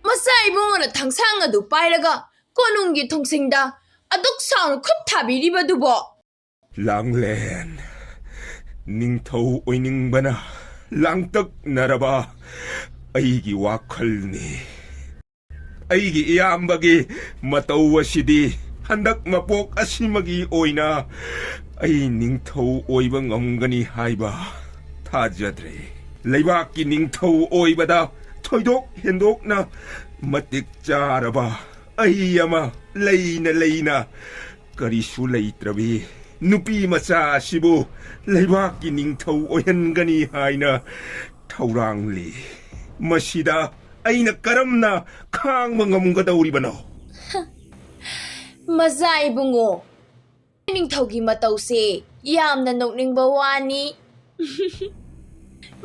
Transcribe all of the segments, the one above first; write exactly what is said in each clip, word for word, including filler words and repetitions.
ꯃꯆꯥ ꯏꯕꯨꯡꯉꯣꯅ ꯊꯥꯡꯁꯥꯡ ꯑꯗꯨ ꯄꯥꯏꯔꯒ ꯀꯣꯅꯨꯡꯒꯤ ꯊꯣꯡꯁꯤꯡꯗ ꯑꯗꯨꯛ ꯁꯥꯎꯅ ꯈꯨꯠ ꯊꯥꯕꯤꯔꯤꯕꯗꯨꯕꯣ? ꯂꯥꯡꯂꯦꯟ, ꯅꯤꯡꯊꯧ ꯑꯣꯏꯅꯤꯡꯕꯅ ꯂꯥꯡꯇꯛꯅꯔꯕ ꯑꯩꯒꯤ ꯋꯥꯈꯜꯅꯤ꯫ ꯑꯩꯒꯤ ꯏꯌꯥꯝꯕꯒꯤ ꯃꯇꯧ ꯑꯁꯤꯗꯤ ꯍꯟꯗꯛ ꯃꯄꯣꯛ ꯑꯁꯤꯃꯒꯤ ꯑꯣꯏꯅ ꯑꯩ ꯅꯤꯡꯊꯧ ꯑꯣꯏꯕ ꯉꯝꯒꯅꯤ ꯍꯥꯏꯕ ꯊꯥꯖꯗ꯭ꯔꯦ꯫ ꯂꯩꯕꯥꯛꯀꯤ ꯅꯤꯡꯊꯧ ꯑꯣꯏꯕꯗ ꯊꯣꯏꯗꯣꯛ ꯍꯦꯟꯗꯣꯛꯅ ꯃꯇꯤꯛ ꯆꯥꯔꯕ ꯑꯩ ꯑꯃ ꯂꯩꯅ ꯂꯩꯅ ꯀꯔꯤꯁꯨ ꯂꯩꯇ꯭ꯔꯕꯤ ꯅꯨꯄꯤ ꯃꯆꯥ ꯑꯁꯤꯕꯨ ꯂꯩꯕꯥꯛꯀꯤ ꯅꯤꯡꯊꯧ ꯑꯣꯏꯍꯟꯒꯅꯤ ꯍꯥꯏꯅ ꯊꯧꯔꯥꯡꯂꯤ꯫ ꯃꯁꯤꯗ ꯑꯩꯅ ꯀꯔꯝꯅ ꯈꯥꯡꯕ ꯉꯝꯒꯗꯧꯔꯤꯕꯅꯣ? ꯃꯖꯥ ꯏꯕꯨꯡꯉꯣ, ꯅꯤꯡꯊꯧꯒꯤ ꯃꯇꯧꯁꯦ ꯌꯥꯝꯅ ꯅꯣꯛꯅꯤꯡꯕ ꯋꯥꯅꯤ꯫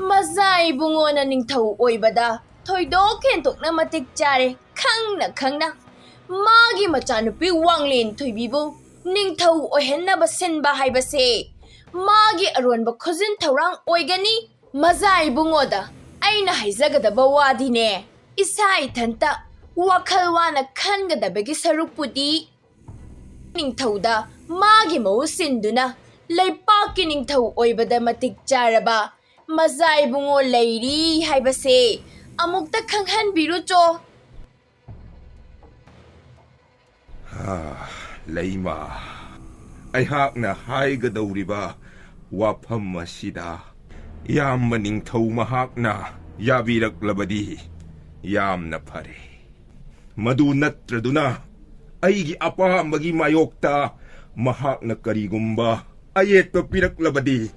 ꯃꯖꯥ ꯏꯕꯨꯡꯉꯣꯅ ꯅꯤꯡꯊꯧ ꯑꯣꯏꯕꯗ ꯊꯣꯏꯗꯣꯛ ꯍꯦꯟꯗꯣꯛꯅ ꯃꯇꯤꯛ ꯆꯥꯔꯦ, ꯈꯪꯅ ꯈꯪꯅ꯫ ꯃꯥꯒꯤ ꯃꯆꯥꯅꯨꯄꯤ ꯋꯥꯡꯂꯦꯟ ꯊꯣꯏꯕꯤꯕꯨ ꯅꯤꯡꯊꯧ ꯑꯣꯏꯍꯟꯅꯕ ꯁꯤꯟꯕ ꯍꯥꯏꯕꯁꯦ ꯃꯥꯒꯤ ꯑꯔꯣꯟꯕ ꯈꯨꯖꯤꯟ ꯊꯧꯔꯥꯡ ꯑꯣꯏꯒꯅꯤ꯫ ꯃꯖꯥ ꯏꯕꯨꯡꯉꯣꯗ ꯑꯩꯅ ꯍꯥꯏꯖꯒꯗꯕ ꯋꯥꯗꯤꯅꯦ, ꯏꯁꯥ ꯏꯊꯟꯇ ꯋꯥꯈꯜ ꯋꯥꯅ ꯈꯟꯒꯗꯕꯒꯤ ꯁꯔꯨꯛꯄꯨꯗꯤ ꯅꯤꯡꯊꯧꯗ ꯃꯥꯒꯤ ꯃꯍꯨꯠ ꯁꯤꯟꯗꯨꯅ ꯂꯩꯄꯥꯛꯀꯤ ꯅꯤꯡꯊꯧ ꯑꯣꯏꯕꯗ ꯃꯇꯤꯛ ꯆꯥꯔꯕ ꯃꯖꯥ ꯏꯕꯨꯡꯉꯣ ꯂꯩꯔꯤ ꯍꯥꯏꯕꯁꯦ ꯑꯃꯨꯛꯇ ꯈꯪꯍꯟꯕꯤꯔꯨꯆꯣ꯫ ꯍꯥ, ꯂꯩꯃ, ꯑꯩꯍꯥꯛꯅ ꯍꯥꯏꯒꯗꯧꯔꯤꯕ ꯋꯥꯐꯝ ꯑꯁꯤꯗ ꯏꯌꯥꯝꯕ ꯅꯤꯡꯊꯧ ꯃꯍꯥꯛꯅ ꯌꯥꯕꯤꯔꯛꯂꯕꯗꯤ ꯌꯥꯝꯅ ꯐꯔꯦ꯫ ꯃꯗꯨ ꯅꯠꯇ꯭ꯔꯗꯨꯅ ꯑꯩꯒꯤ ꯑꯄꯥꯝꯕꯒꯤ ꯃꯥꯌꯣꯛꯇ ꯃꯍꯥꯛꯅ ꯀꯔꯤꯒꯨꯝꯕ ꯑꯌꯦꯠꯄ ꯄꯤꯔꯛꯂꯕꯗꯤ,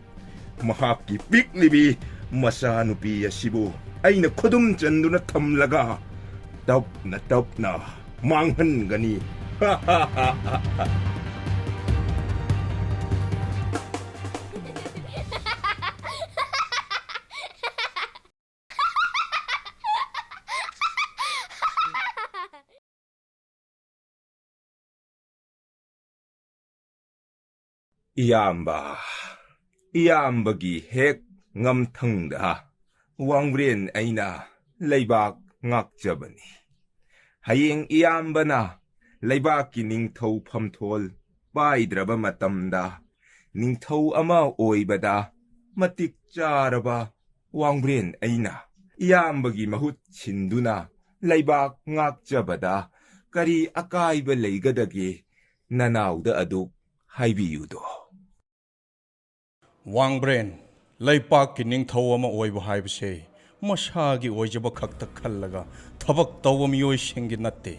ꯃꯍꯥꯛꯀꯤ ꯄꯤꯛꯂꯤꯕꯤ ꯃꯆꯥꯅꯨꯄꯤ ꯑꯁꯤꯕꯨ ꯑꯩꯅ ꯈꯨꯗꯨꯝ ꯆꯟꯗꯨꯅ ꯊꯝꯂꯒ ꯇꯞꯅ ꯇꯞꯅ ꯃꯥꯡꯍꯟꯒꯅꯤ꯫ ꯏꯌꯥꯝꯕ, ꯏꯌꯥꯝꯕꯒꯤ ꯍꯦꯛ ꯉꯝꯊꯪꯗ ꯋꯥꯡꯕ꯭ꯔꯦꯟ ꯑꯩꯅ ꯂꯩꯕꯥꯛ ꯉꯥꯛꯆꯕꯅꯤ꯫ ꯍꯌꯦꯡ ꯏꯌꯥꯝꯕꯅ ꯂꯩꯕꯥꯛꯀꯤ ꯅꯤꯡꯊꯧ ꯐꯝꯊꯣꯜ ꯄꯥꯏꯗ꯭ꯔꯕ ꯃꯇꯝꯗ, ꯅꯤꯡꯊꯧ ꯑꯃ ꯑꯣꯏꯕꯗ ꯃꯇꯤꯛ ꯆꯥꯔꯕ ꯋꯥꯡꯕ꯭ꯔꯦꯟ ꯑꯩꯅ ꯏꯌꯥꯝꯕꯒꯤ ꯃꯍꯨꯠ ꯁꯤꯟꯗꯨꯅ ꯂꯩꯕꯥꯛ ꯉꯥꯛꯆꯕꯗ ꯀꯔꯤ ꯑꯀꯥꯏꯕ ꯂꯩꯒꯗꯒꯦ? ꯅꯅꯥꯎꯗ ꯑꯗꯨꯛ ꯍꯥꯏꯕꯤꯌꯨꯗꯣ꯫ ꯋꯥꯡꯕ꯭ꯔꯦꯟ, ꯂꯩꯄꯥꯛꯀꯤ ꯅꯤꯡꯊꯧ ꯑꯃ ꯑꯣꯏꯕ ꯍꯥꯏꯕꯁꯦ ꯃꯁꯥꯒꯤ ꯑꯣꯏꯖꯕ ꯈꯛꯇ ꯈꯜꯂꯒ ꯊꯕꯛ ꯇꯧꯕ ꯃꯤꯑꯣꯏꯁꯤꯡꯒꯤ ꯅꯠꯇꯦ꯫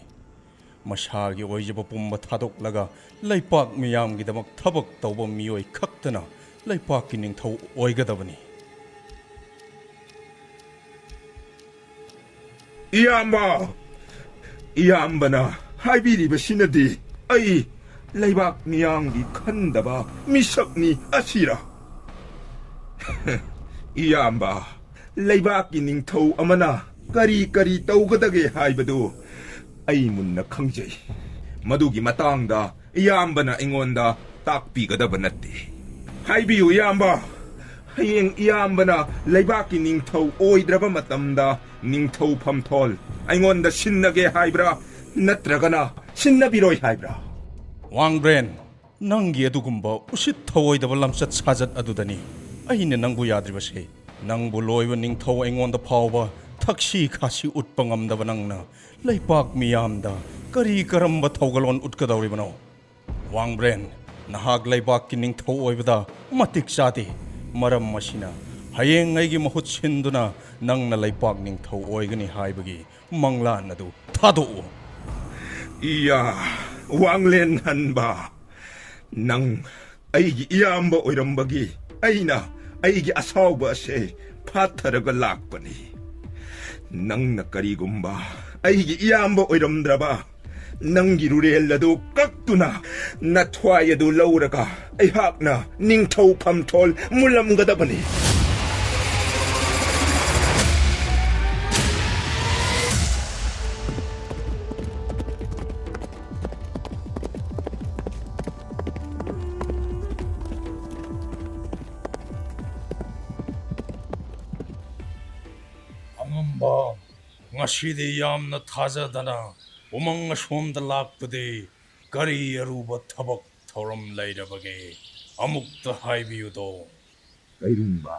ꯃꯁꯥꯒꯤ ꯑꯣꯏꯖꯕ ꯄꯨꯝꯕ ꯊꯥꯗꯣꯛꯂꯒ ꯂꯩꯄꯥꯛ ꯃꯤꯌꯥꯝꯒꯤꯗꯃꯛ ꯊꯕꯛ ꯇꯧꯕ ꯃꯤꯑꯣꯏ ꯈꯛꯇꯅ ꯂꯩꯄꯥꯛꯀꯤ ꯅꯤꯡꯊꯧ ꯑꯣꯏꯒꯗꯕꯅꯤ꯫ ꯏꯌꯥꯝꯕ, ꯏꯌꯥꯝꯕꯅ ꯍꯥꯏꯕꯤꯔꯤꯕꯁꯤꯅꯗꯤ ꯑꯩ ꯂꯩꯕꯥꯛ ꯃꯤꯌꯥꯝꯒꯤ ꯈꯟꯗꯕ ꯃꯤꯁꯛꯅꯤ ꯑꯁꯤꯔ? ꯏꯌꯥꯝꯕ, ꯂꯩꯕꯥꯛꯀꯤ ꯅꯤꯡꯊꯧ ꯑꯃꯅ ꯀꯔꯤ ꯀꯔꯤ ꯇꯧꯒꯗꯒꯦ ꯍꯥꯏꯕꯗꯨ ꯑꯩ ꯃꯨꯟꯅ ꯈꯪꯖꯩ꯫ ꯃꯗꯨꯒꯤ ꯃꯇꯥꯡꯗ ꯏꯌꯥꯝꯕꯅ ꯑꯩꯉꯣꯟꯗ ꯇꯥꯛꯄꯤꯒꯗꯕ ꯅꯠꯇꯦ꯫ ꯍꯥꯏꯕꯤꯌꯨ ꯏꯌꯥꯝꯕ, ꯍꯌꯦꯡ ꯏꯌꯥꯝꯕꯅ ꯂꯩꯕꯥꯛꯀꯤ ꯅꯤꯡꯊꯧ ꯑꯣꯏꯗ꯭ꯔꯕ ꯃꯇꯝꯗ ꯅꯤꯡꯊꯧ ꯐꯝꯊꯣꯜ ꯑꯩꯉꯣꯟꯗ ꯁꯤꯟꯅꯒꯦ ꯍꯥꯏꯕ꯭ꯔꯥ, ꯅꯠꯇ꯭ꯔꯒꯅ ꯁꯤꯟꯅꯕꯤꯔꯣꯏ ꯍꯥꯏꯕ꯭ꯔꯥ? ꯋꯥꯡꯕ꯭ꯔꯦꯟ, ꯅꯪꯒꯤ ꯑꯗꯨꯒꯨꯝꯕ ꯎꯁꯤꯠ ꯊꯑꯣꯏꯗꯕ ꯂꯝꯆꯠ ꯁꯥꯖꯠ ꯑꯗꯨꯗꯅꯤ ꯑꯩꯅ ꯅꯪꯕꯨ ꯌꯥꯗ꯭ꯔꯤꯕꯁꯦ꯫ ꯅꯪꯕꯨ ꯂꯣꯏꯕ ꯅꯤꯡꯊꯧ ꯑꯩꯉꯣꯟꯗ ꯐꯥꯎꯕ ꯊꯛꯁꯤ ꯈꯥꯁꯤ ꯎꯠꯄ ꯉꯝꯗꯕ ꯅꯪꯅ ꯂꯩꯄꯥꯛ ꯃꯤꯌꯥꯝꯗ ꯀꯔꯤ ꯀꯔꯝꯕ ꯊꯧꯒꯜꯂꯣꯟ ꯎꯠꯀꯗꯧꯔꯤꯕꯅꯣ? ꯋꯥꯡꯕ꯭ꯔꯦꯟ, ꯅꯍꯥꯛ ꯂꯩꯕꯥꯛꯀꯤ ꯅꯤꯡꯊꯧ ꯑꯣꯏꯕꯗ ꯃꯇꯤꯛ ꯆꯥꯗꯦ꯫ ꯃꯔꯝ ꯑꯁꯤꯅ, ꯍꯌꯦꯡ ꯑꯩꯒꯤ ꯃꯍꯨꯠ ꯁꯤꯟꯗꯨꯅ ꯅꯪꯅ ꯂꯩꯄꯥꯛ ꯅꯤꯡꯊꯧ ꯑꯣꯏꯒꯅꯤ ꯍꯥꯏꯕꯒꯤ ꯃꯪꯂꯥꯟ ꯑꯗꯨ ꯊꯥꯗꯣꯛꯎ꯫ ꯏꯌꯥ, ꯋꯥꯡꯂꯦꯟ ꯍꯟꯕ, ꯅꯪ ꯑꯩꯒꯤ ꯏꯌꯥꯝꯕ ꯑꯣꯏꯔꯝꯕꯒꯤ ꯑꯩꯅ ꯑꯩꯒꯤ ꯑꯁꯥꯎꯕ ꯑꯁꯦ ꯐꯥꯊꯔꯒ ꯂꯥꯛꯄꯅꯤ꯫ ꯅꯪꯅ ꯀꯔꯤꯒꯨꯝꯕ ꯑꯩꯒꯤ ꯏꯌꯥꯝꯕ ꯑꯣꯏꯔꯝꯗ꯭ꯔꯕ, ꯅꯪꯒꯤ ꯔꯨꯔꯦꯜ ꯑꯗꯨ ꯀꯛꯇꯨꯅ ꯅꯊ꯭ꯋꯥꯏ ꯑꯗꯨ ꯂꯧꯔꯒ ꯑꯩꯍꯥꯛꯅ ꯅꯤꯡꯊꯧ ꯐꯝꯊꯣꯜ ꯃꯨꯜꯂꯝꯒꯗꯕꯅꯤ꯫ ꯑꯉꯝꯕ, ꯉꯁꯤꯗꯤ ꯌꯥꯝꯅ ꯊꯥꯖꯗꯅ ꯎꯃꯪ ꯑꯁꯣꯝꯗ ꯂꯥꯛꯄꯗꯤ ꯀꯔꯤ ꯑꯔꯨꯕ ꯊꯕꯛ ꯊꯧꯔꯝ ꯂꯩꯔꯕꯒꯦ? ꯑꯃꯨꯛꯇ ꯍꯥꯏꯕꯤꯌꯨꯗꯣ꯫ ꯀꯩꯔꯨꯡꯕ,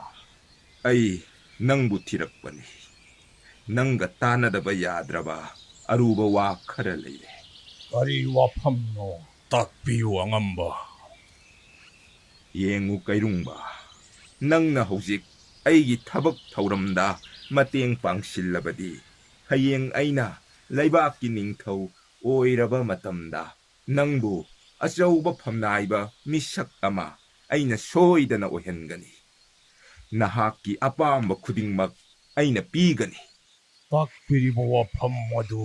ꯑꯩ ꯅꯪꯕꯨ ꯊꯤꯔꯛꯄꯅꯤ꯫ ꯅꯪꯒ ꯇꯥꯟꯅꯗꯕ ꯌꯥꯗ꯭ꯔꯕ ꯑꯔꯨꯕ ꯋꯥ ꯈꯔ ꯂꯩꯔꯦ꯫ ꯀꯔꯤ ꯋꯥꯐꯝꯅꯣ? ꯇꯥꯛꯄꯤꯌꯨ ꯑꯉꯝꯕ꯫ ꯌꯦꯡꯉꯨ ꯀꯩꯔꯨꯡꯕ, ꯅꯪꯅ ꯍꯧꯖꯤꯛ ꯑꯩꯒꯤ ꯊꯕꯛ ꯊꯧꯔꯝꯗ ꯃꯇꯦꯡ ꯄꯥꯡꯁꯤꯜꯂꯕꯗꯤ, ꯍꯌꯦꯡ ꯑꯩꯅ ꯂꯩꯕꯥꯛꯀꯤ ꯅꯤꯡꯊꯧ ꯑꯣꯏꯔꯕ ꯃꯇꯝꯗ ꯅꯪꯕꯨ ꯑꯆꯧꯕ ꯐꯝꯅꯥꯏꯕ ꯃꯤꯁꯛ ꯑꯃ ꯑꯩꯅ ꯁꯣꯏꯗꯅ ꯑꯣꯏꯍꯟꯒꯅꯤ꯫ ꯅꯍꯥꯛꯀꯤ ꯑꯄꯥꯝꯕ ꯈꯨꯗꯤꯡꯃꯛ ꯑꯩꯅ ꯄꯤꯒꯅꯤ꯫ ꯇꯥꯛꯄꯤꯔꯤꯕ ꯋꯥꯐꯝ ꯑꯗꯨ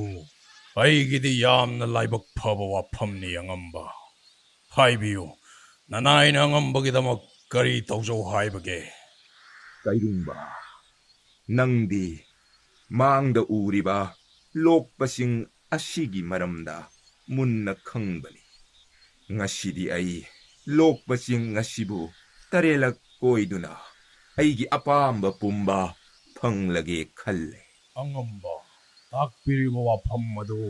ꯑꯩꯒꯤꯗꯤ ꯌꯥꯝꯅ ꯂꯥꯏꯕꯛ ꯐꯕ ꯋꯥꯐꯝꯅꯤ ꯑꯉꯝꯕ꯫ ꯍꯥꯏꯕꯤꯌꯨ, ꯅꯅꯥꯏꯅ ꯑꯉꯝꯕꯒꯤꯗꯃꯛ ꯀꯔꯤ ꯇꯧꯖꯧ ꯍꯥꯏꯕꯒꯦ? ꯀꯩꯔꯨꯡꯕ, ꯅꯪꯗꯤ ꯃꯥꯡꯗ ꯎꯔꯤꯕ ꯂꯣꯛꯄꯁꯤꯡ ꯑꯁꯤꯒꯤ ꯃꯔꯝꯗ ꯃꯨꯟꯅ ꯈꯪꯕꯅꯤ꯫ ꯉꯁꯤꯗꯤ ꯑꯩ ꯂꯣꯛꯄꯁꯤꯡ ꯑꯁꯤꯕꯨ ꯇꯔꯦꯠꯂꯛ ꯀꯣꯏꯗꯨꯅ ꯑꯩꯒꯤ ꯑꯄꯥꯝꯕ ꯄꯨꯝꯕ ꯐꯪꯂꯒꯦ ꯈꯜꯂꯦ꯫ ꯑꯉꯝꯕ, ꯇꯥꯛꯄꯤꯔꯤꯕ ꯋꯥꯐꯝ ꯑꯗꯨ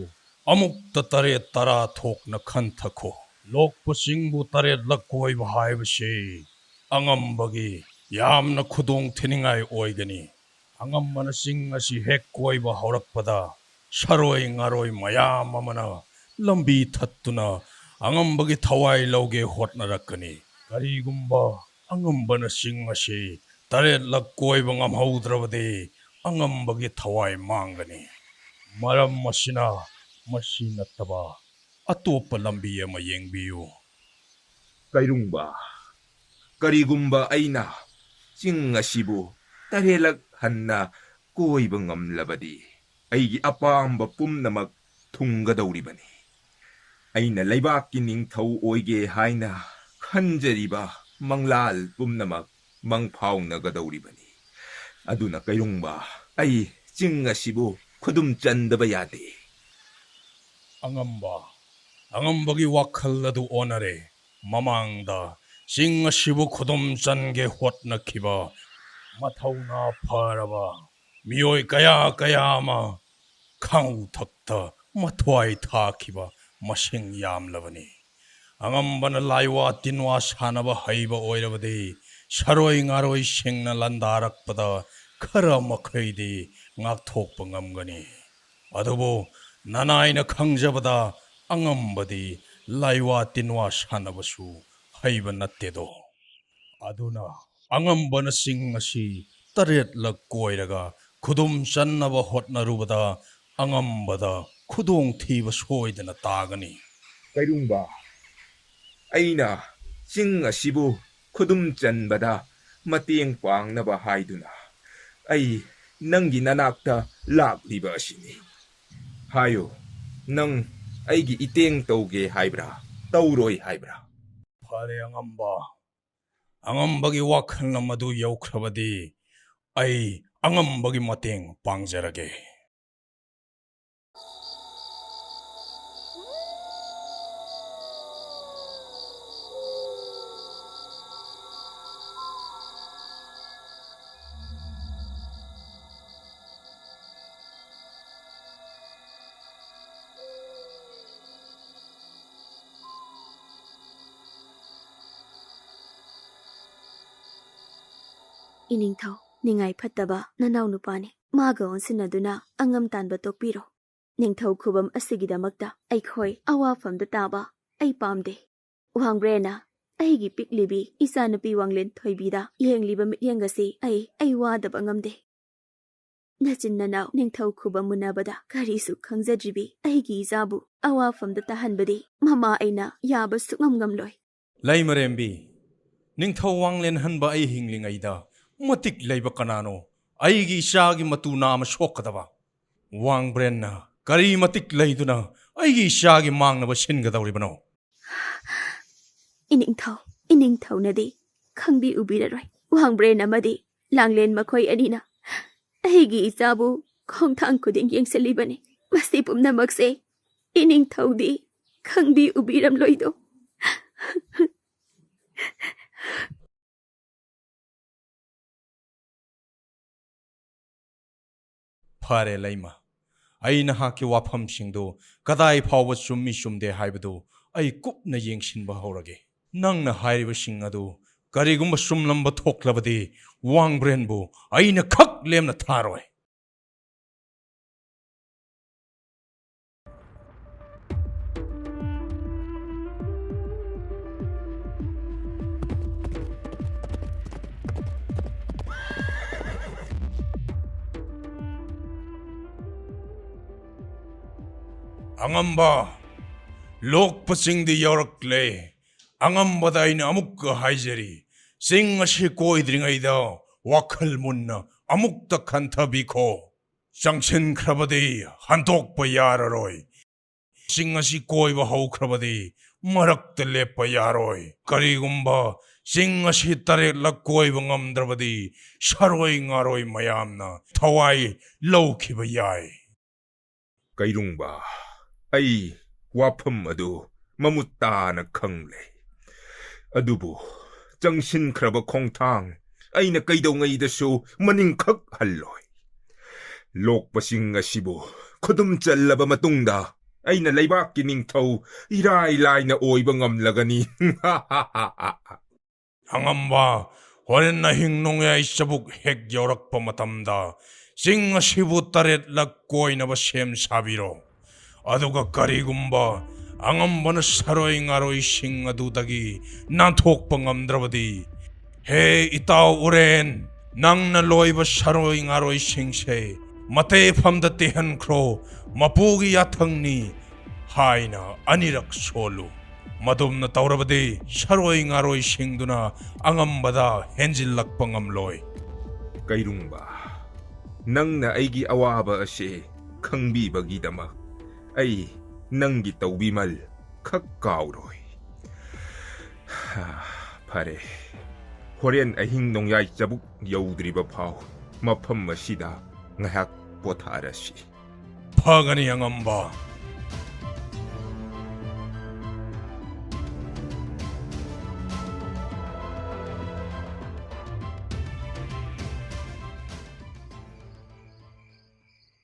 ꯑꯃꯨꯛꯇ ꯇꯔꯦꯠ ꯇꯔꯥ ꯊꯣꯛꯅ ꯈꯟꯊꯈꯣ꯫ ꯂꯣꯛꯄꯁꯤꯡꯕꯨ ꯇꯔꯦꯠꯂꯛ ꯀꯣꯏꯕ ꯍꯥꯏꯕꯁꯤ ꯑꯉꯝꯕꯒꯤ ꯌꯥꯝꯅ ꯈꯨꯗꯣꯡ ꯊꯤꯅꯤꯡꯉꯥꯏ ꯑꯣꯏꯒꯅꯤ꯫ ꯑꯉꯝꯕꯅ ꯆꯤꯡ ꯑꯁꯤ ꯍꯦꯛ ꯀꯣꯏꯕ ꯍꯧꯔꯛꯄꯗ ꯁꯥꯔꯣꯏ ꯉꯥꯔꯣꯏ ꯃꯌꯥꯝ ꯑꯃꯅ ꯂꯝꯕꯤ ꯊꯠꯇꯨꯅ ꯑꯉꯝꯕꯒꯤ ꯊꯋꯥꯏ ꯂꯧꯒꯦ ꯍꯣꯠꯅꯔꯛꯀꯅꯤ꯫ ꯀꯔꯤꯒꯨꯝꯕ ꯑꯉꯝꯕꯅ ꯆꯤꯡ ꯑꯁꯤ ꯇꯔꯦꯠꯂꯛ ꯀꯣꯏꯕ ꯉꯝꯍꯧꯗ꯭ꯔꯕꯗꯤ ꯑꯉꯝꯕꯒꯤ ꯊꯋꯥꯏ ꯃꯥꯡꯒꯅꯤ꯫ ꯃꯔꯝ ꯑꯁꯤꯅ ꯃꯁꯤ ꯅꯠꯇꯕ ꯑꯇꯣꯞꯄ ꯂꯝꯕꯤ ꯑꯃ ꯌꯦꯡꯕꯤꯌꯨ꯫ ꯀꯩꯔꯨꯡꯕ, ꯀꯔꯤꯒꯨꯝꯕ ꯑꯩꯅ ꯆꯤꯡ ꯑꯁꯤꯕꯨ ꯇꯔꯦꯠꯂꯛ ꯍꯟꯅ ꯀꯣꯏꯕ ꯉꯝꯂꯕꯗꯤ, ꯑꯩꯒꯤ ꯑꯄꯥꯝꯕ ꯄꯨꯝꯅꯃꯛ ꯊꯨꯡꯒꯗꯧꯔꯤꯕꯅꯤ꯫ ꯑꯩꯅ ꯂꯩꯕꯥꯛꯀꯤ ꯅꯤꯡꯊꯧ ꯑꯣꯏꯒꯦ ꯍꯥꯏꯅ ꯈꯟꯖꯔꯤꯕ ꯃꯪꯂꯥꯜ ꯄꯨꯝꯅꯃꯛ ꯃꯪꯐꯥꯎꯅꯒꯗꯧꯔꯤꯕꯅꯤ꯫ ꯑꯗꯨꯅ ꯀꯩꯔꯨꯡꯕ, ꯑꯩ ꯆꯤꯡ ꯑꯁꯤꯕꯨ ꯈꯨꯗꯨꯝ ꯆꯟꯗꯕ ꯌꯥꯗꯦ꯫ ꯑꯉꯝꯕ, ꯑꯉꯝꯕꯒꯤ ꯋꯥꯈꯜ ꯑꯗꯨ ꯑꯣꯟꯅꯔꯦ꯫ ꯃꯃꯥꯡꯗ ꯆꯤꯡ ꯑꯁꯤꯕꯨ ꯈꯨꯗꯨꯝ ꯆꯟꯒꯦ ꯍꯣꯠꯅꯈꯤꯕ ꯃꯊꯧꯅꯥ ꯐꯔꯕ ꯃꯤꯑꯣꯏ ꯀꯌꯥ ꯀꯌꯥ ꯑꯃ ꯈꯥꯡꯎ ꯊꯛꯇ ꯃꯊ꯭ꯋꯥꯏ ꯊꯥꯈꯤꯕ ꯃꯁꯤꯡ ꯌꯥꯝꯂꯕꯅꯤ꯫ ꯑꯉꯝꯕꯅ ꯂꯥꯏꯋꯥ ꯇꯤꯟꯋꯥ ꯁꯥꯟꯅꯕ ꯍꯩꯕ ꯑꯣꯏꯔꯕꯗꯤ ꯁꯔꯣꯏ ꯉꯥꯔꯣꯏꯁꯤꯡꯅ ꯂꯥꯟꯗꯥꯔꯛꯄꯗ ꯈꯔ ꯃꯈꯩꯗꯤ ꯉꯥꯛꯊꯣꯛꯄ ꯉꯝꯒꯅꯤ꯫ ꯑꯗꯨꯕꯨ ꯅꯅꯥꯏꯅ ꯈꯪꯖꯕꯗ ꯑꯉꯝꯕꯗꯤ ꯂꯥꯏꯋꯥ ꯇꯤꯟꯋꯥ ꯁꯥꯟꯅꯕꯁꯨ ꯍꯩꯕ ꯅꯠꯇꯦꯗꯣ꯫ ꯑꯗꯨꯅ ꯑꯉꯝꯕꯅ ꯆꯤꯡ ꯑꯁꯤ ꯇꯔꯦꯠꯂꯛ ꯀꯣꯏꯔꯒ ꯈꯨꯗꯨꯝ ꯆꯟꯅꯕ ꯍꯣꯠꯅꯔꯨꯕꯗ ꯑꯉꯝꯕꯗ ꯈꯨꯗꯣꯡꯊꯤꯕ ꯁꯣꯏꯗꯅ ꯇꯥꯒꯅꯤ꯫ ꯀꯩꯔꯨꯡꯕ, ꯑꯩꯅ ꯆꯤꯡ ꯑꯁꯤꯕꯨ ꯈꯨꯗꯨꯝ ꯆꯟꯕꯗ ꯃꯇꯦꯡ ꯄꯥꯡꯅꯕ ꯍꯥꯏꯗꯨꯅ ꯑꯩ ꯅꯪꯒꯤ ꯅꯅꯥꯛꯇ ꯂꯥꯛꯂꯤꯕ ꯑꯁꯤꯅꯤ꯫ ꯍꯥꯏꯌꯨ, ꯅꯪ ꯑꯩꯒꯤ ꯏꯇꯦꯡ ꯇꯧꯒꯦ ꯍꯥꯏꯕ꯭ꯔꯥ, ꯇꯧꯔꯣꯏ ꯍꯥꯏꯕ꯭ꯔꯥ? ꯐꯔꯦ ꯑꯉꯝꯕ, ꯑꯉꯝꯕꯒꯤ ꯋꯥꯈꯜꯅ ꯃꯗꯨ ꯌꯧꯈ꯭ꯔꯕꯗꯤ ꯑꯩ ꯑꯉꯝꯕꯒꯤ ꯃꯇꯦꯡ ꯄꯥꯡꯖꯔꯒꯦ꯫ ꯏꯅꯤꯡꯊꯧ, ꯅꯤꯡꯉꯥꯏ ꯐꯠꯇꯕ ꯅꯅꯥꯎ ꯅꯨꯄꯥꯅꯤ꯫ ꯃꯥꯒ ꯑꯣꯟꯁꯤꯟꯅꯗꯨꯅ ꯑꯉꯝ ꯇꯥꯟꯕ ꯇꯣꯛꯄꯤꯔꯣ꯫ ꯅꯤꯡꯊꯧ ꯈꯨꯕꯝ ꯑꯁꯤꯒꯤꯗꯃꯛꯇ ꯑꯩꯈꯣꯏ ꯑꯋꯥꯐꯝꯗ ꯇꯥꯕ ꯑꯩ ꯄꯥꯝꯗꯦ꯫ ꯋꯥꯡꯕ꯭ꯔꯦꯟꯅ ꯑꯩꯒꯤ ꯄꯤꯛꯂꯤꯕꯤ ꯏꯆꯥꯅꯨꯄꯤ ꯋꯥꯡꯂꯦꯟ ꯊꯣꯏꯕꯤꯗ ꯌꯦꯡꯂꯤꯕ ꯃꯤꯠꯌꯦꯡ ꯑꯁꯤ ꯑꯩ, ꯑꯩ ꯋꯥꯗꯕ ꯉꯝꯗꯦ꯫ ꯅꯆꯤꯟ ꯅꯅꯥꯎ ꯅꯤꯡꯊꯧ ꯈꯨꯕꯝ ꯃꯨꯟꯅꯕꯗ ꯀꯔꯤꯁꯨ ꯈꯪꯖꯗ꯭ꯔꯤꯕꯤ ꯑꯩꯒꯤ ꯏꯆꯥꯕꯨ ꯑꯋꯥꯐꯝꯗ ꯇꯥꯍꯟꯕꯗꯤ ꯃꯃꯥ ꯑꯩꯅ ꯌꯥꯕ ꯁꯨꯛꯉꯝ ꯉꯝꯂꯣꯏ꯫ ꯂꯩꯃꯔꯦꯝꯕꯤ, ꯅꯤꯡꯊꯧ ꯋꯥꯡꯂꯦꯟꯍꯟꯕ ꯑꯩ ꯍꯤꯡꯂꯤꯉꯩꯗ ꯃꯇꯤꯛ ꯂꯩꯕ ꯀꯅꯥꯅꯣ ꯑꯩꯒꯤ ꯏꯆꯥꯒꯤ ꯃꯇꯨ ꯅꯥꯝꯃ ꯁꯣꯛꯀꯗꯕ? ꯋꯥꯡꯕ꯭ꯔꯦꯟꯅ ꯀꯔꯤ ꯃꯇꯤꯛ ꯂꯩꯗꯨꯅ ꯑꯩꯒꯤ ꯏꯆꯥꯒꯤ ꯃꯥꯡꯅꯕ ꯁꯤꯟꯒꯗꯧꯔꯤꯕꯅꯣ? ꯏꯅꯤꯡꯊꯧ, ꯏꯅꯤꯡꯊꯧꯅꯗꯤ ꯈꯪꯕꯤ ꯎꯕꯤꯔꯔꯣꯏ꯫ ꯋꯥꯡꯕ꯭ꯔꯦꯟ ꯑꯃꯗꯤ ꯂꯥꯡꯂꯦꯟ ꯃꯈꯣꯏ ꯑꯅꯤꯅ ꯑꯩꯒꯤ ꯏꯆꯥꯕꯨ ꯈꯣꯡꯊꯥꯡ ꯈꯨꯗꯤꯡ ꯌꯦꯡꯁꯤꯜꯂꯤꯕꯅꯤ꯫ ꯃꯁꯤ ꯄꯨꯝꯅꯃꯛꯁꯦ ꯏꯅꯤꯡꯊꯧꯗꯤ ꯈꯪꯕꯤ ꯎꯕꯤꯔꯝꯂꯣꯏꯗꯣ꯫ ꯐꯔꯦ ꯂꯩꯃ, ꯑꯩ ꯅꯍꯥꯛꯀꯤ ꯋꯥꯐꯝꯁꯤꯡꯗꯨ ꯀꯗꯥꯏ ꯐꯥꯎꯕ ꯆꯨꯝꯃꯤ ꯆꯨꯝꯗꯦ ꯍꯥꯏꯕꯗꯨ ꯑꯩ ꯀꯨꯞꯅ ꯌꯦꯡꯁꯤꯟꯕ ꯍꯧꯔꯒꯦ꯫ ꯅꯪꯅ ꯍꯥꯏꯔꯤꯕꯁꯤꯡ ꯑꯗꯨ ꯀꯔꯤꯒꯨꯝꯕ ꯆꯨꯝꯂꯝꯕ ꯊꯣꯛꯂꯕꯗꯤ, ꯋꯥꯡꯕ꯭ꯔꯦꯟꯕꯨ ꯑꯩꯅ ꯈꯛ ꯂꯦꯝꯅ ꯊꯥꯔꯣꯏ꯫ ꯑꯉꯝꯕ, ꯂꯣꯛꯄꯁꯤꯡꯗꯤ ꯌꯧꯔꯛꯂꯦ꯫ ꯑꯉꯝꯕꯗ ꯑꯩꯅ ꯑꯃꯨꯛꯀ ꯍꯥꯏꯖꯔꯤ, ꯆꯤꯡ ꯑꯁꯤ ꯀꯣꯏꯗ꯭ꯔꯤꯉꯩꯗ ꯋꯥꯈꯜ ꯃꯨꯟꯅ ꯑꯃꯨꯛꯇ ꯈꯟꯊꯕꯤꯈꯣ꯫ ꯆꯪꯁꯤꯟꯈ꯭ꯔꯕꯗꯤ ꯍꯟꯗꯣꯛꯄ ꯌꯥꯔꯔꯣꯏ꯫ ꯆꯤꯡ ꯑꯁꯤ ꯀꯣꯏꯕ ꯍꯧꯈ꯭ꯔꯕꯗꯤ ꯃꯔꯛꯇ ꯂꯦꯞꯄ ꯌꯥꯔꯣꯏ꯫ ꯀꯔꯤꯒꯨꯝꯕ ꯆꯤꯡ ꯑꯁꯤ ꯇꯔꯦꯠꯂꯛ ꯀꯣꯏꯕ ꯉꯝꯗ꯭ꯔꯕꯗꯤ ꯁꯥꯔꯣꯏ ꯉꯥꯔꯣꯏ ꯃꯌꯥꯝꯅ ꯊꯋꯥꯏ ꯂꯧꯈꯤꯕ ꯌꯥꯏ꯫ ꯀꯩꯔꯨꯡꯕ, ꯑꯩ ꯋꯥꯐꯝ ꯑꯗꯨ ꯃꯃꯨꯠ ꯇꯥꯅ ꯈꯪꯂꯦ꯫ ꯑꯗꯨꯕꯨ ꯆꯪꯁꯤꯟꯈ꯭ꯔꯕ ꯈꯣꯡꯊꯥꯡ ꯑꯩꯅ ꯀꯩꯗꯧꯉꯩꯗꯁꯨ ꯃꯅꯤꯡꯈꯛ ꯍꯜꯂꯣꯏ꯫ ꯂꯣꯛꯄꯁꯤꯡ ꯑꯁꯤꯕꯨ ꯈꯨꯗꯨꯝ ꯆꯜꯂꯕ ꯃꯇꯨꯡꯗ ꯑꯩꯅ ꯂꯩꯕꯥꯛꯀꯤ ꯅꯤꯡꯊꯧ ꯏꯔꯥꯏ ꯂꯥꯏꯅ ꯑꯣꯏꯕ ꯉꯝꯂꯒꯅꯤ꯫ ꯑꯉꯝꯕ, ꯍꯣꯔꯦꯟ ꯑꯍꯤꯡ ꯅꯣꯡꯌꯥꯏ ꯆꯕꯨꯛ ꯍꯦꯛ ꯌꯧꯔꯛꯄ ꯃꯇꯝꯗ ꯆꯤꯡ ꯑꯁꯤꯕꯨ ꯇꯔꯦꯠꯂꯛ ꯀꯣꯏꯅꯕ ꯁꯦꯝ ꯁꯥꯕꯤꯔꯣ꯫ ꯑꯗꯨꯒ ꯀꯔꯤꯒꯨꯝꯕ ꯑꯉꯝꯕꯅ ꯁꯥꯔꯣꯏ ꯉꯥꯔꯣꯏꯁꯤꯡ ꯑꯗꯨꯗꯒꯤ ꯅꯥꯟꯊꯣꯛꯄ ꯉꯝꯗ꯭ꯔꯕꯗꯤ, ꯍꯦ ꯏꯇꯥꯎ ꯎꯔꯦꯟ, ꯅꯪꯅ ꯂꯣꯏꯕ ꯁꯥꯔꯣꯏ ꯉꯥꯔꯣꯏꯁꯤꯡꯁꯦ ꯃꯇꯦꯐꯝꯗ ꯇꯦꯍꯟꯈ꯭ꯔꯣ, ꯃꯄꯨꯒꯤ ꯌꯥꯊꯪꯅꯤ ꯍꯥꯏꯅ ꯑꯅꯤꯔꯛ ꯁꯣꯜꯂꯨ꯫ ꯃꯗꯨꯝꯅ ꯇꯧꯔꯕꯗꯤ ꯁꯥꯔꯣꯏ ꯉꯥꯔꯣꯏꯁꯤꯡꯗꯨꯅ ꯑꯉꯝꯕꯗ ꯍꯦꯟꯖꯤꯜꯂꯛꯄ ꯉꯝꯂꯣꯏ꯫ ꯀꯩꯔꯨꯡꯕ, ꯅꯪꯅ ꯑꯩꯒꯤ ꯑꯋꯥꯕ ꯑꯁꯤ ꯈꯪꯕꯤꯕꯒꯤꯗꯃꯛ ꯑꯩ ꯅꯪꯒꯤ ꯇꯧꯕꯤꯃꯜ ꯈꯛ ꯀꯥꯎꯔꯣꯏ꯫ ꯐꯔꯦ, ꯍꯣꯔꯦꯟ ꯑꯍꯤꯡ ꯅꯣꯡꯌꯥꯏ ꯆꯕꯨꯛ ꯌꯧꯗ꯭ꯔꯤꯕ ꯐꯥꯎ ꯃꯐꯝ ꯑꯁꯤꯗ ꯉꯥꯏꯍꯥꯛ ꯄꯣꯊꯥꯔꯁꯤ꯫ ꯐꯒꯅꯤ, ꯑꯉꯝꯕ꯫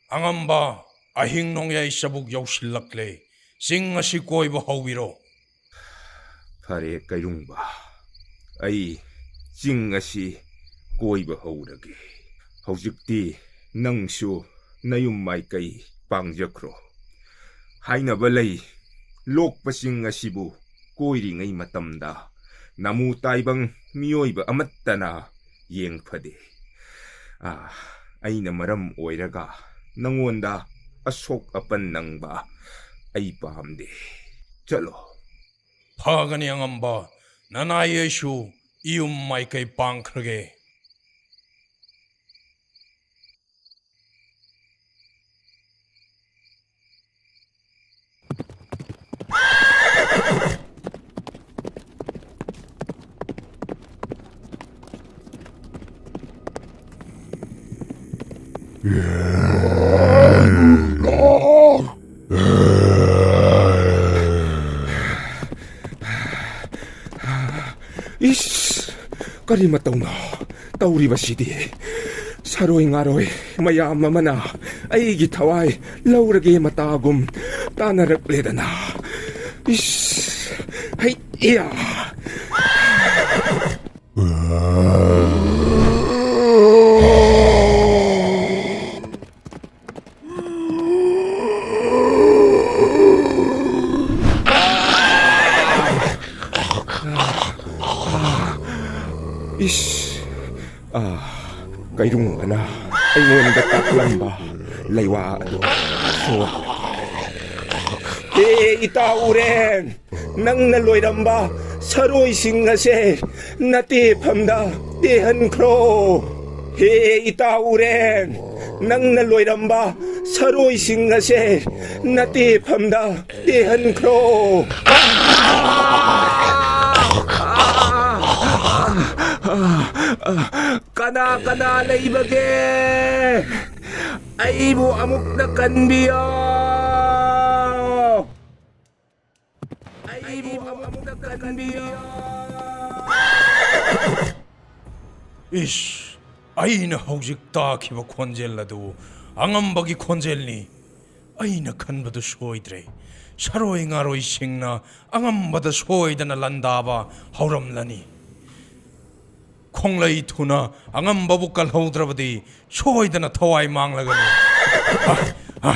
ꯑꯉꯝꯕ, ꯑꯍꯤꯡ ꯅꯣꯡꯌꯥꯏ ꯆꯕꯨꯛ ꯌꯧꯁꯤꯜꯂꯛꯂꯦ꯫ ꯆꯤꯡ ꯑꯁꯤ ꯀꯣꯏꯕ ꯍꯧꯕꯤꯔꯣ꯫ ꯐꯔꯦ ꯀꯩꯔꯨꯡꯕ, ꯑꯩ ꯆꯤꯡ ꯑꯁꯤ ꯀꯣꯏꯕ ꯍꯧꯔꯒꯦ꯫ ꯍꯧꯖꯤꯛꯇꯤ ꯅꯪꯁꯨ ꯅꯌꯨꯝ ꯃꯥꯏꯀꯩ ꯄꯥꯡꯖꯈ꯭ꯔꯣ꯫ ꯍꯥꯏꯅꯕ ꯂꯩ, ꯂꯣꯛꯄ ꯆꯤꯡ ꯑꯁꯤꯕꯨ ꯀꯣꯏꯔꯤꯉꯩ ꯃꯇꯝꯗ ꯅꯃꯨ ꯇꯥꯏꯕꯪ ꯃꯤꯑꯣꯏꯕ ꯑꯃꯠꯇꯅ ꯌꯦꯡ ꯐꯗꯦ꯫ ꯑꯥ, ꯑꯩꯅ ꯃꯔꯝ ꯑꯣꯏꯔꯒ ꯅꯉꯣꯟꯗ ꯑꯁꯣꯛ ꯑꯄꯟ ꯅꯪꯕ ꯑꯩ ꯄꯥꯝꯗꯦ꯫ ꯆꯠꯂꯣ꯫ ꯐꯒꯅꯤ ꯑꯉꯝꯕ, ꯅꯅꯥꯏ ꯑꯩꯁꯨ ꯏꯌꯨꯝ ꯃꯥꯏꯀꯩ ꯄꯥꯡꯈ꯭ꯔꯒꯦ꯫ ꯏꯁ! ꯀꯔꯤ ꯃꯇꯧꯅꯣ ꯇꯧꯔꯤꯕꯁꯤꯗꯤ? ꯁꯥꯔꯣꯏ ꯉꯥꯔꯣꯏ ꯃꯌꯥꯝ ꯑꯃꯅ ꯑꯩꯒꯤ ꯊꯋꯥꯏ ꯂꯧꯔꯒꯦ ꯃꯇꯥꯒꯨꯝ ꯇꯥꯟꯅꯔꯛꯂꯦꯗꯅ꯫ ꯏꯁ! ꯍꯩ! ꯏꯌꯥ! ꯏꯁ! ꯑꯥ, ꯀꯩꯔꯨꯡꯕꯅ ꯑꯩꯉꯣꯟꯗ ꯇꯥꯛꯂꯝꯕ ꯂꯩꯋꯥ ꯑꯗꯨ ꯁꯣꯛꯂꯦ꯫ ꯍꯦ ꯏꯇꯥ ꯎꯔꯦꯟ, ꯅꯪꯅ ꯂꯣꯏꯔꯝꯕ ꯁꯔꯣꯏꯁꯤꯡ ꯑꯁꯦ ꯅꯇꯦꯐꯝꯗ ꯇꯦꯍꯟꯈ꯭ꯔꯣ꯫ ꯍꯦ ꯏꯇꯥ ꯎꯔꯦꯟ, ꯅꯪꯅ ꯂꯣꯏꯔꯝꯕ ꯁꯔꯣꯏꯁꯤꯡ ꯑꯁꯦ ꯅꯇꯦꯐꯝꯗ ꯇꯦꯍꯟꯈ꯭ꯔꯣ꯫ ꯀꯅꯥ ꯀꯅꯥ ꯂꯩꯕꯒꯦ? ꯑꯩꯕꯨ ꯑꯃꯨꯛꯇ ꯀꯟꯕꯤꯌꯣ꯫ ꯑꯩꯕꯨ ꯑꯃꯨꯛꯇ ꯀꯟꯕꯤꯌꯣ꯫ ꯏꯁ, ꯑꯩꯅ ꯍꯧꯖꯤꯛ ꯇꯥꯈꯤꯕ ꯈꯣꯟꯖꯦꯜ ꯑꯗꯨ ꯑꯉꯝꯕꯒꯤ ꯈꯣꯟꯖꯦꯜꯅꯤ꯫ ꯑꯩꯅ ꯈꯟꯕꯗꯨ ꯁꯣꯏꯗ꯭ꯔꯦ꯫ ꯁꯔꯣꯏ ꯉꯥꯔꯣꯏꯁꯤꯡꯅ ꯑꯉꯝꯕꯗ ꯁꯣꯏꯗꯅ ꯂꯥꯟꯗꯥꯕ ꯍꯧꯔꯝꯂꯅꯤ꯫ ꯈꯣꯡꯂꯩ ꯊꯨꯅ ꯑꯉꯝꯕꯕꯨ ꯀꯜꯍꯧꯗ꯭ꯔꯕꯗꯤ ꯁꯣꯏꯗꯅ ꯊꯋꯥꯏ ꯃꯥꯡꯂꯒꯅꯤ꯫ ꯑ, ꯑ,